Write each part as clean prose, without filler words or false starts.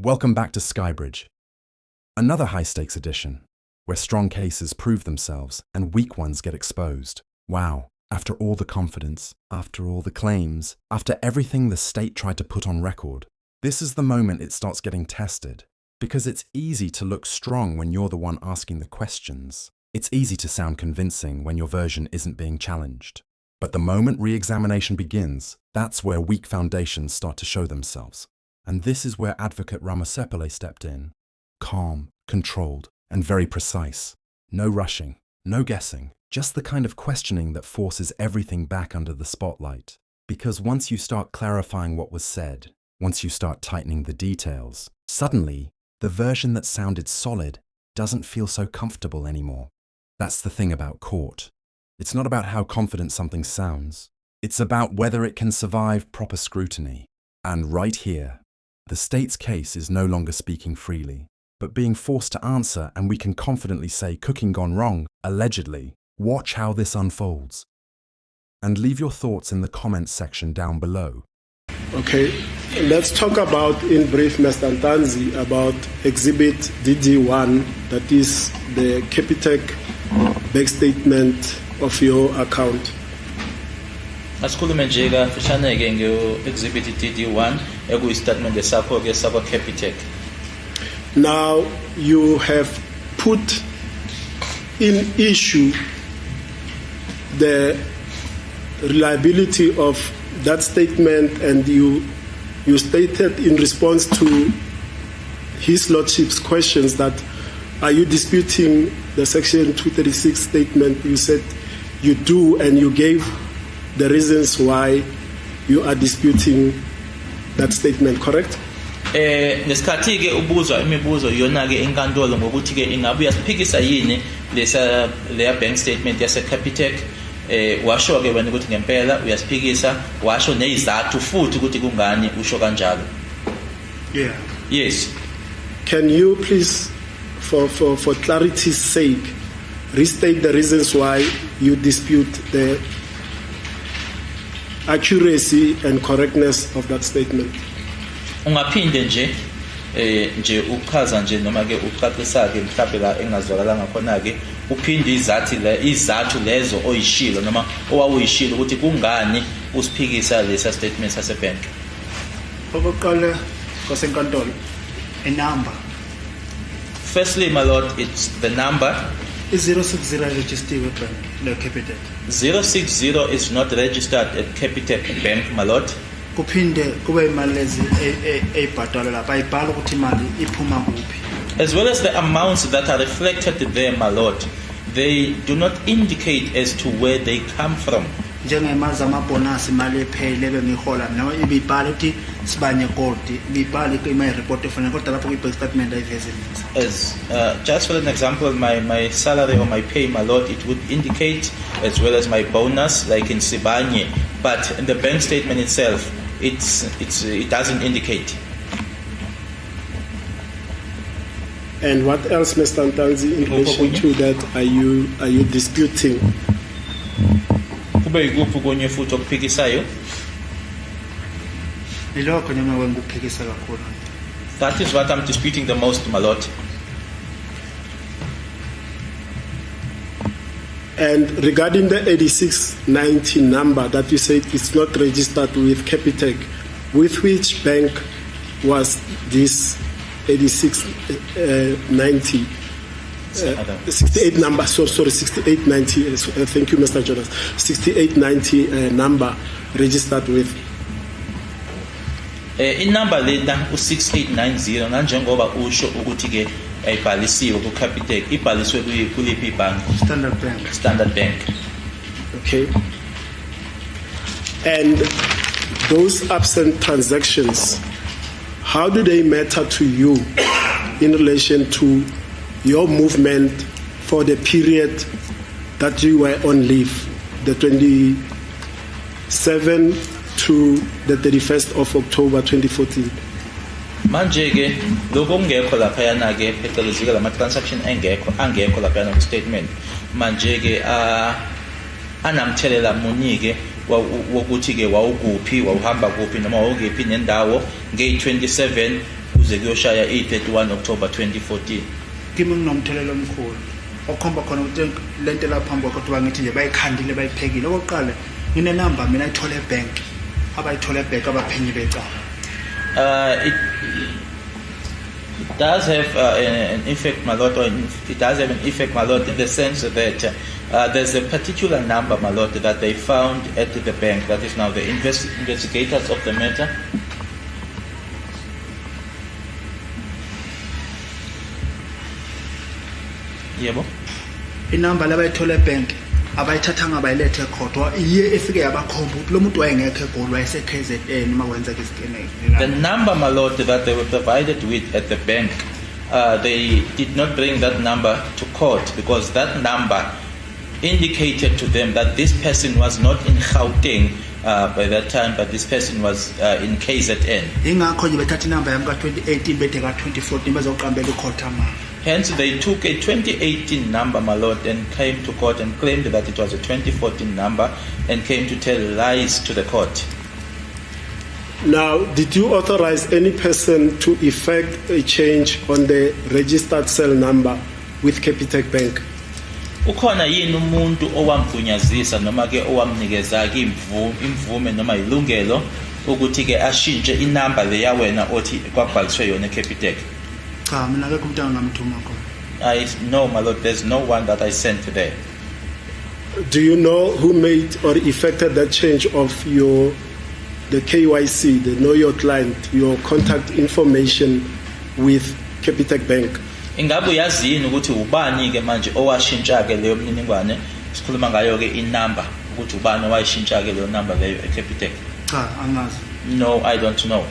Welcome back to Skybridge, another high-stakes edition, where strong cases prove themselves and weak ones get exposed. Wow, after all the confidence, after all the claims, after everything the state tried to put on record, this is the moment it starts getting tested. Because it's easy to look strong when you're the one asking the questions. It's easy to sound convincing when your version isn't being challenged. But the moment re-examination begins, that's where weak foundations start to show themselves. And this is where Advocate Ramasepale stepped in. Calm, controlled, and very precise. No rushing, no guessing, just the kind of questioning that forces everything back under the spotlight. Because once you start clarifying what was said, once you start tightening the details, suddenly, the version that sounded solid doesn't feel so comfortable anymore. That's the thing about court. It's not about how confident something sounds. It's about whether it can survive proper scrutiny. And right here, the state's case is no longer speaking freely, but being forced to answer, and we can confidently say cooking gone wrong, allegedly. Watch how this unfolds. And leave your thoughts in the comments section down below. Okay, let's talk about, in brief, Mr. Ntanzi, about Exhibit DD1, that is the Capitec bank statement of your account. Asikhulume nje kafishane-ke nge-Exhibit DD1 ekuyi-statement sakho-ke sakwa-Capitec. Now you have put in issue the reliability of that statement, and you stated in response to His Lordship's questions that are you disputing the Section 236 statement? You said you do, and you gave the reasons why you are disputing that statement, correct? Ngesikhathi-ke ubuzwa imibuzo yona-ke inkantolo ngokuthi-ke ingabe uyasiphikisa yini leya bank statement yase-Capitec. Washo-ke wena ukuthi ngempela uyasiphikisa, washo nezizathu futhi ukuthi kungani usho kanjalo. Yeah. Yes. Can you please, for clarity's sake, restate the reasons why you dispute the accuracy and correctness of that statement? Ungaphinde nje uchaza nje noma-ke ucacisa-ke mhlawumbe la engazwakalanga khona-ke uphinde izathu lezo oyishilo noma owawuyishilo ukuthi kungani usiphikisa lesa statement sasebhenki. Okokuqala kwasenkantolo, a number. Firstly, my lord, it's the number. Is 060 registered with the Capitec? 060 is not registered at Capitec Bank, my lord. Kuphinde kube imali lezi eyibhadalwa lapha ayibhala ukuthi imali iphuma kuphi. As well as the amounts that are reflected there, my lord, they do not indicate as to where they come from. Njengemali zamabonus, imali ephele bengihola no ibibhala ukuthi sibanye kodi ibibhala ima report efana kodwa lapho kwi-bank statement ayiveze. As just for an example, my salary or my pay, my lord, it would indicate, as well as my bonus, like in Sibanye, but in the bank statement itself, it doesn't indicate. And what else, Mr. Ntanzi, in relation to that are you disputing? Kube yikuphi konye futhi okuphikisayo? Ilokho nyama wenguphikisa kakhulu. That is what I'm disputing the most, my lord. And regarding the 8690 number that you said it's not registered with Capitec, with which bank was this 8690 68 number? Sorry, 6890. Thank you, Mr. Jonas. 6890 number registered with. In number lena u6890 nanjengoba usho ukuthi-ke ayibhalisiwe ku-Capitec, ibhaliswe kuliphi ibhanki? Standard Bank. Standard Bank. Okay. And those absent transactions, how do they matter to you in relation to your movement for the period that you were on leave, the 27th to the 31st of October 2014? Manje-ke lokho kungekho laphayana-ke phecelezi-ke lama-transaction angekho laphayana ku-statement. Manje-ke anamthelela muni-ke wokuthi-ke wawukuphi, wawuhamba kuphi noma wawukephi nendawo ngeyi-27 kuze kuyoshaya i-31 October 2014. kimi nginomthelelo omkhulu okhomba khona ukuthi lento laphambi kwakho bangithi nje bayikhandile bayiphekile okokuqala ngine number mina ayithola ebank abayithola ebank abaphenyi becala It does have an effect, my lord, or it does have an effect, my lord, in the sense that there's a particular number, my lord, that they found at the bank. That is now the investigators of the matter. Yebo. inamba labayithola ebank abayithathanga bayilethe kodwa iye efike yabakhomba ukuthi lo muntu wayengekho eGoli wayese KZN uma kwenzeka The number, my lord, that they were provided with at the bank, they did not bring that number to court because that number indicated to them that this person was not in Gauteng by that time, but this person was in KZN. ingakho nje bethatha inamba yami ka2018 bethe ka2014 bezoqambela icourt amanga. Hence, they took a 2018 number, my lord, and came to court and claimed that it was a 2014 number and came to tell lies to the court. Now, did you authorize any person to effect a change on the registered cell number with Capitec Bank? Ukhona yini umuntu owamgunyazisa noma ke owamnikeza ke imvume noma ilungelo ukuthi ke ashintshe inamba leya wena othi kwabhaliswe yona Capitec? Cha mina akekho umuntu angamthuma khona. I know, my lord, there's no one that I sent there. Do you know who made or effected that change of the KYC, the Know Your Client, your contact information with Capitec Bank? Ingabe uyazi yini ukuthi ubani ke manje owashintsha ke leyo mniningwane sikhuluma ngayo ke inamba ukuthi ubani owashintsha ke leyo number leyo eCapitec? Cha angazi. No, I don't know.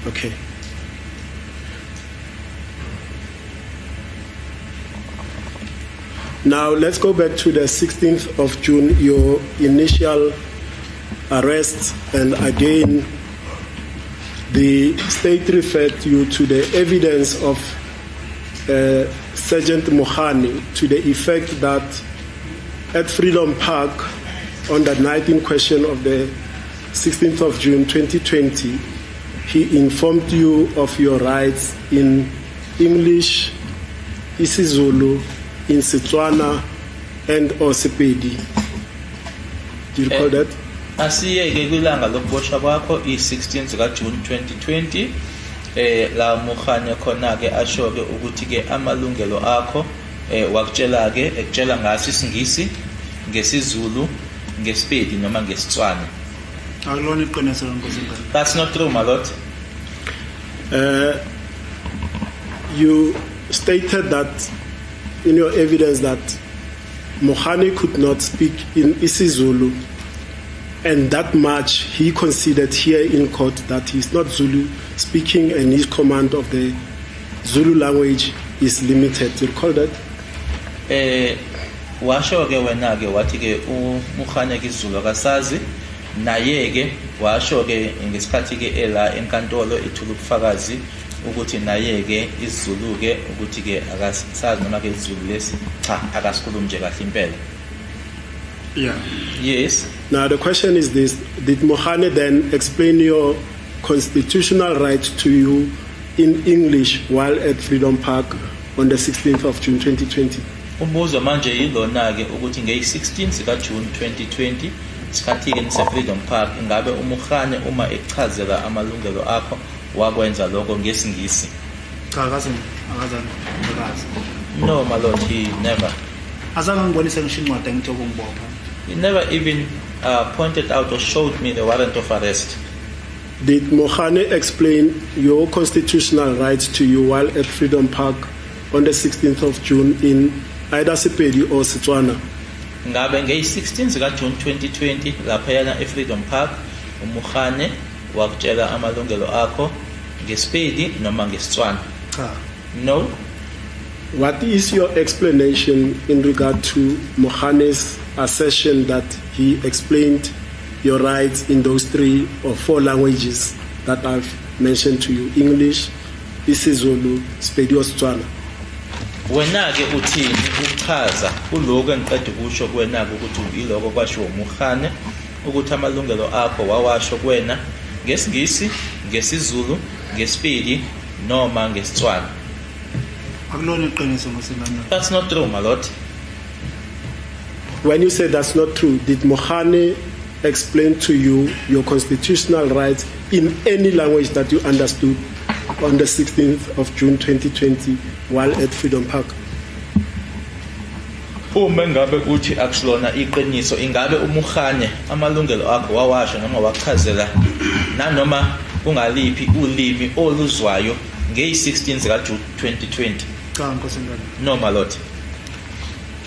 Okay. Now let's go back to the 16th of June, your initial arrest, and again the state referred you to the evidence of Sergeant Mohani to the effect that at Freedom Park on the night in question of the 16th of June 2020, he informed you of your rights in English, isiZulu, in Setswana, and or Sepedi. Do you recall that? Asiyeke kwilanga lokuboshwa kwakho i-16th kaJune 2020 la Mohani khona ke asho ke ukuthi ke amalungelo akho wakutshela ke ekutshela ngaso isingisi, ngesiZulu, ngeSepedi noma ngeSetswana. Akulona iqiniso ngozingane. That's not true, my lord. You stated that in your evidence that Mohani could not speak in isiZulu, and that much he considered here in court that he's not Zulu speaking and his command of the Zulu language is limited. Do you recall that? Washo ke wena ke wathi ke uMohani ke isiZulu akasazi, naye ke washo ke ngesikhathi ke ela enkantolo ethula ubufakazi ukuthi naye ke isiZulu ke ukuthi ke akasazi noma ke isiZulu lesi cha akasikhulumi nje kahle impela. Yeah. Yes. Now the question is this: did Mohani then explain your constitutional right to you in English while at Freedom Park on the 16th of June 2020? Umbuzo manje yilona ke ukuthi nge-16 kaJune 2020 isikhathi ke nise Freedom Park ingabe uMohani uma echazela amalungelo akho wakwenza lokho ngesingisi? Cha akazange. No, my lord, he never. Azange ngibonise ngisho incwadi engithi ukungibopha. He never even pointed out or showed me the warrant of arrest. Did Mohani explain your constitutional rights to you while at Freedom Park on the 16th of June in either Sepedi or Setswana? Ngabe nge-16 kaJune 2020 lapha yana eFreedom Park uMohani wakutshela amalungelo akho ngeSepedi noma ngeSetswana? Cha. No. What is your explanation in regard to Mohani's assertion that he explained your rights in those 3 or 4 languages that I've mentioned to you: English, isiZulu, Sepedi or Setswana? Wena ke uthini ukuchaza kuloko engiqeda ukusho kuwena ukuthi iloko kwasho uMohani ukuthi amalungelo akho wawasho kuwena ngesingisi, ngesiZulu, ngesipidi noma ngesitswana. Akulona iqiniso ngosinganyoni. That's not true, my lord. When you say that's not true, did Mohane explain to you your constitutional rights in any language that you understood on the 16th of June 2020 while at Freedom Park? Uma ngabe uthi akusilona iqiniso, ingabe uMohane amalungelo akho wawasha noma wachazela nanoma kungaliphi ulimi oluzwayo nge-16 ka June 2020? Cha ngosinganyoni. No, my lord.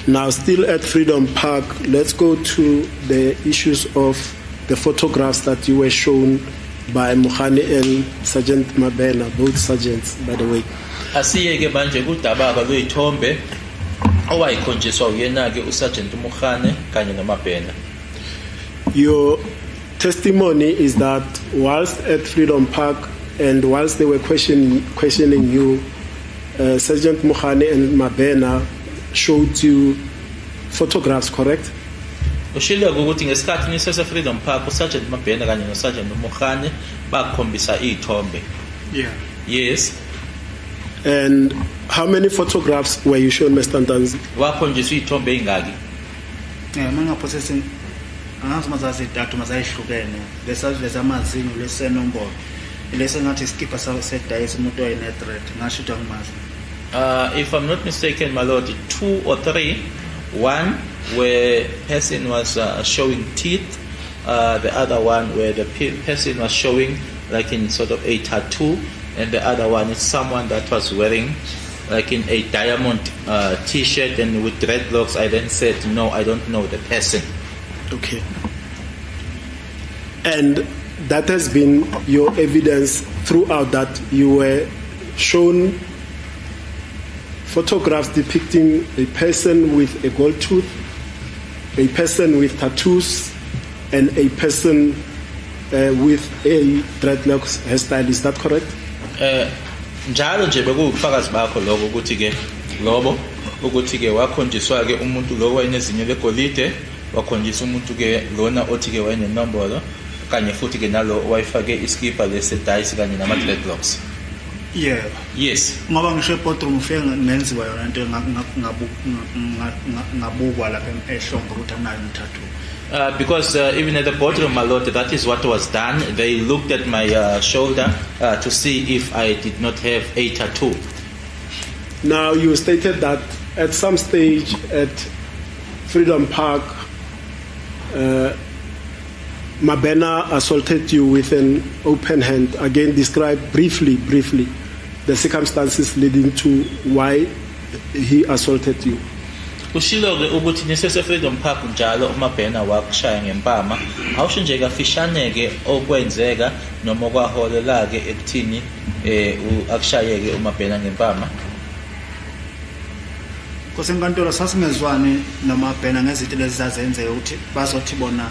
Now, still at Freedom Park, let's go to the issues of the photographs that you were shown by Mohane and Sergeant Mabena, both sergeants, by the way. Asiyeke manje kudabaka lweyithombe owayikhonjiswa uyena-ke uSergeant Mohane kanye noMabena. Your testimony is that whilst at Freedom Park and whilst they were questioning you, Sergeant Mohane and Mabena showed you photographs, correct? Ushilo ukuthi ngesikhathi nisese Freedom Park uSergeant Mabena kanye noSergeant Mohane bakhombisa iy'thombe. Yeah. Yes. And how many photographs were you shown, Mr. Ntanzi? Wakhonjiswa iy'thombe ey'ngaki? Mangaphosesi angazi mazazi idathu mazayihlukene. Lesamazinyo lesenombolo. Lese ngathi skipper sedayisa umuntu oyine-threat. Ngasho ukuthi angimazi. If I'm not mistaken, my lord, 2 or 3. One where person was showing teeth, the other one where the person was showing like in sort of a tattoo, and the other one is someone that was wearing like in a diamond t-shirt and with dreadlocks. I then said, no, I don't know the person. Okay. And that has been your evidence throughout, that you were shown photographs depicting a person with a gold tooth, a person with tattoos, and a person with a dreadlocks hairstyle. Is that correct? Njalo nje bekuwubufakazi bakho lokho ukuthi ke lobo ukuthi ke wakhonjiswa ke umuntu lo wayenezinyo legolide, wakhonjiswa umuntu ke lona othi ke wayenenombolo kanye futhi ke nalo wayifake iskipa lesedayisi kanye nama dreadlocks. Yeah. Yes. Ngoba ngisho epodroom ufike ngenziwa yona into ngabukwa lapha ehlombe ukuthi anayo tattoo. Because even at the boardroom, my lord, that is what was done. They looked at my shoulder to see if I did not have a tattoo. Now, you stated that at some stage at Freedom Park, Mabena assaulted you with an open hand. Again, describe briefly the circumstances leading to why he assaulted you. Ushilo-ke ukuthi nisese Freedom Park njalo uMabena wakushaya ngempama, awusho nje kafishane-ke okwenzeka noma okwaholela-ke ekuthini akushayeke uMabena ngempama. Kosenkantolo sasingezwani noMabena ngezinto lezi zazenzeka ukuthi bazothi bona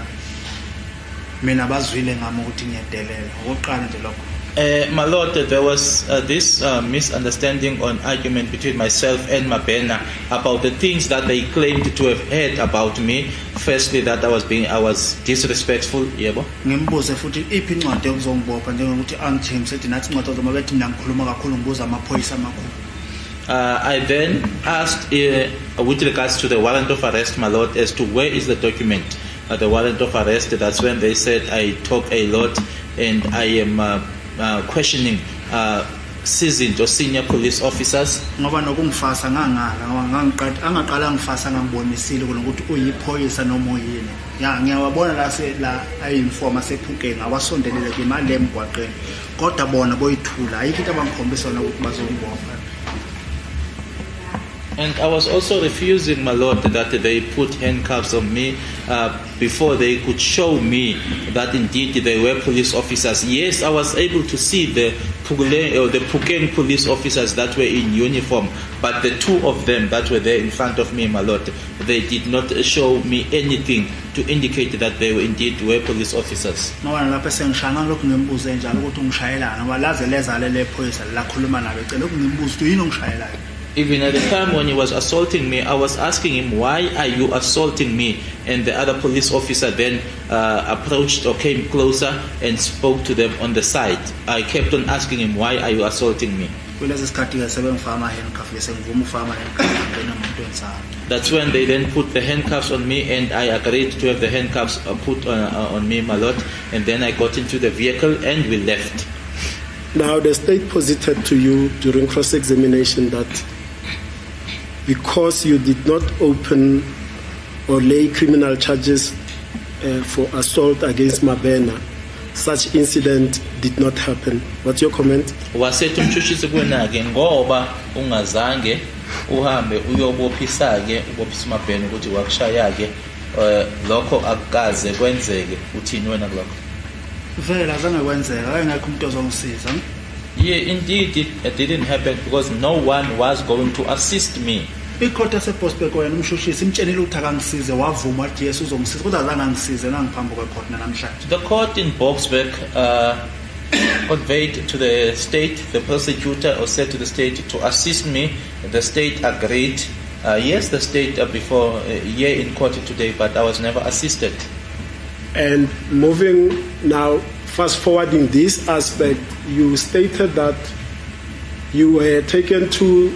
mina bazwile ngami ukuthi ngiyadelela. Okokuqala nje lokho. My lord, there was this misunderstanding on argument between myself and Mabena about the things that they claimed to have heard about me. Firstly, that I was disrespectful. Yebo. Ngimbuze futhi iphi incwadi ekuzongibopha njengokuthi angithembe sethi nathi incwadi zomabethi mina ngikhuluma kakhulu ngibuza amaphoyisa amakhulu. I then asked with regards to the warrant of arrest, my lord, as to where is the document, the warrant of arrest. That's when they said I talk a lot and I am questioning seasoned or senior police officers. Ngoba nokungifasa ngangala angaqala ngifasa ngangibonisile ukuthi uyiphoyisa noma uyini. Ya ngiyawabona la ayinforma sephukeni awasondelele kwimali emgwaqeni. Kodwa bona boyithula ayikho into abangikhombisa ukuthi bazongibopha. And I was also refusing, my lord, that they put handcuffs on me before they could show me that indeed they were police officers. Yes, I was able to see the Pukeng police officers that were in uniform, but the two of them that were there in front of me, my lord, they did not show me anything to indicate that they were indeed were police officers. Ngoba lapho sengishanga lokhu ngimbuze njalo ukuthi ungishayelana ngoba laze lezale lephoyisa lakhuluma nabe cela ukungimbuza ukuthi yini ongishayelayo. Even at the time when he was assaulting me, I was asking him, why are you assaulting me? And the other police officer then approached or came closer and spoke to them on the side. I kept on asking him, why are you assaulting me? That's when they then put the handcuffs on me, and I agreed to have the handcuffs put on me, my lord. And then I got into the vehicle and we left. Now, the state posited to you during cross-examination that because you did not open or lay criminal charges for assault against Mabena, such incident did not happen. What's your comment? Wasethi umshushisi kwenake ngoba ungazange uhambe uyobophisa-ke ubophisa uMabena ukuthi wakushaya-ke lokho akukaze kwenzeke. Uthini wena kulokho? Vele azange kwenzeka, ayengekho umuntu ozongisiza. Yeah, indeed it didn't happen because no one was going to assist me. Ikhotha seBosbek wena umshushisi imtshenile ukuthi akangisize wavuma wathi yes uzongisiza kodwa azange angisize nangiphambi kwekhotha namhlanje. The court in Boksburg conveyed to the state, the prosecutor, or said to the state to assist me. The state agreed. Yes, the state before here in court today, but I was never assisted. And moving now, fast forwarding this aspect, you stated that you were taken to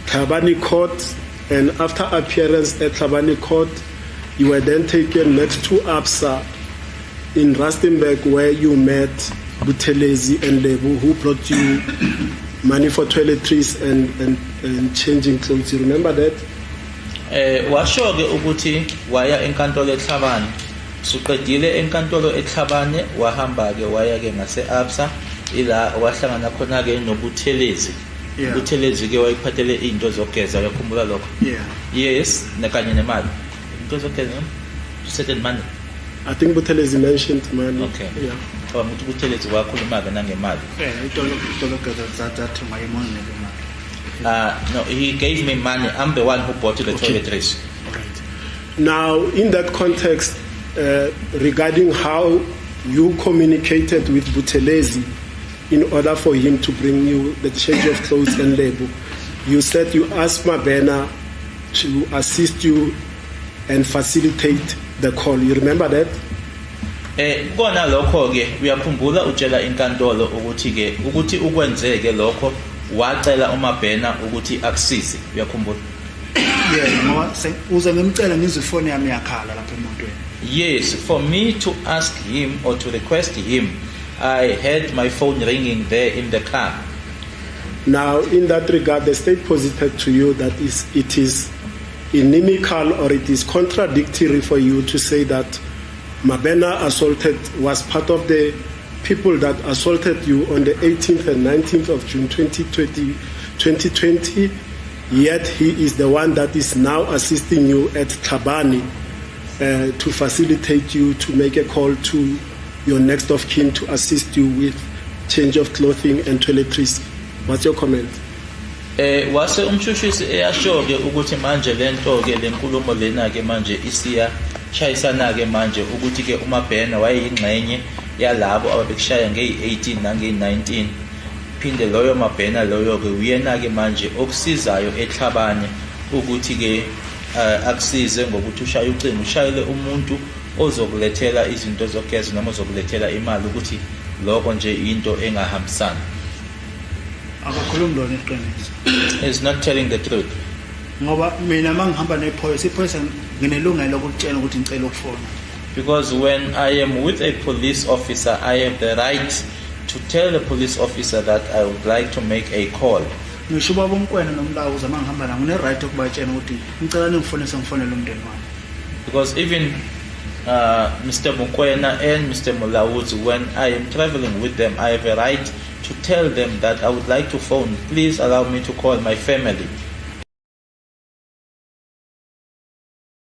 Tlhabane Court, and after appearance at Tlhabane Court, you were then taken next to ABSA in Rustenburg, where you met Buthelezi and Lebu, who brought you money for toiletries and changing clothes. You remember that? Washo-ke ukuthi waya enkantolo eTlhabane. Suqedile enkantolo eTlhabane wahamba-ke waya-ke ngase-ABSA ila wahlangana khona-ke noButhelezi. Buthelezi-ke wayiphathele into zokugeza, uyakhumbula lokho? Yeah. Yes, nakanye nemali. Into zokugeza, certain money. I think Buthelezi mentioned money. Okay. Yeah. Ukuthi Buthelezi wakhuluma-ke nangemali. Itolo zathi mayimoni nemali. No, he gave me money. I'm the one who bought the toiletries. Right. Now, in that context, regarding how you communicated with Buthelezi in order for him to bring you the change of clothes and label, you said you asked Mabena to assist you and facilitate the call. You remember that? Kona lokho-ke uyakhumbula utshela inkantolo ukuthi-ke ukuthi ukwenzeke lokho wacela uMabena ukuthi akusize, uyakhumbula? Yeah, ngoba uze ngimcela ngizifone yami yakhala lapha emontweni. Yes, for me to ask him or to request him, I had my phone ringing there in the car. Now, in that regard, the state posited to you that it is inimical or it is contradictory for you to say that Mabena was part of the people that assaulted you on the 18th and 19th of June 2020, yet he is the one that is now assisting you at Tlhabane to facilitate you to make a call to your next of kin to assist you with change of clothing and toiletries. What's your comment? Wase umshushisi eyasho-ke ukuthi manje lento-ke lenkulumo lena-ke manje isiyashayisana-ke manje ukuthi-ke uMabena wayeyingxenye yalabo ababekushaya ngeyi-18 nangeyi-19. Phinde loyo Mabena loyo-ke uyena-ke manje okusizayo eTlhabane ukuthi-ke akusize ngokuthi ushaye ucingo, ushayele umuntu ozokulethela izinto zokugeza noma ozokulethela imali ukuthi lokho nje into engahambisani. Akakhulumi lona iqiniso. He's not telling the truth. Ngoba mina mangihamba nephoyisa, iphoyisa nginelungelo lokutshela ukuthi ngicela ukufona. Because when I am with a police officer, I have the right to tell the police officer that I would like to make a call. Ngisho baba uMkwena nomlawuza mangihamba la ngine right ukubatshela ukuthi ngicela ningifonele ngifonele umndeni wami. Because even Mr. Mukwena and Mr. Mulawuzi, when I am traveling with them, I have a right to tell them that I would like to phone. Please allow me to call my family.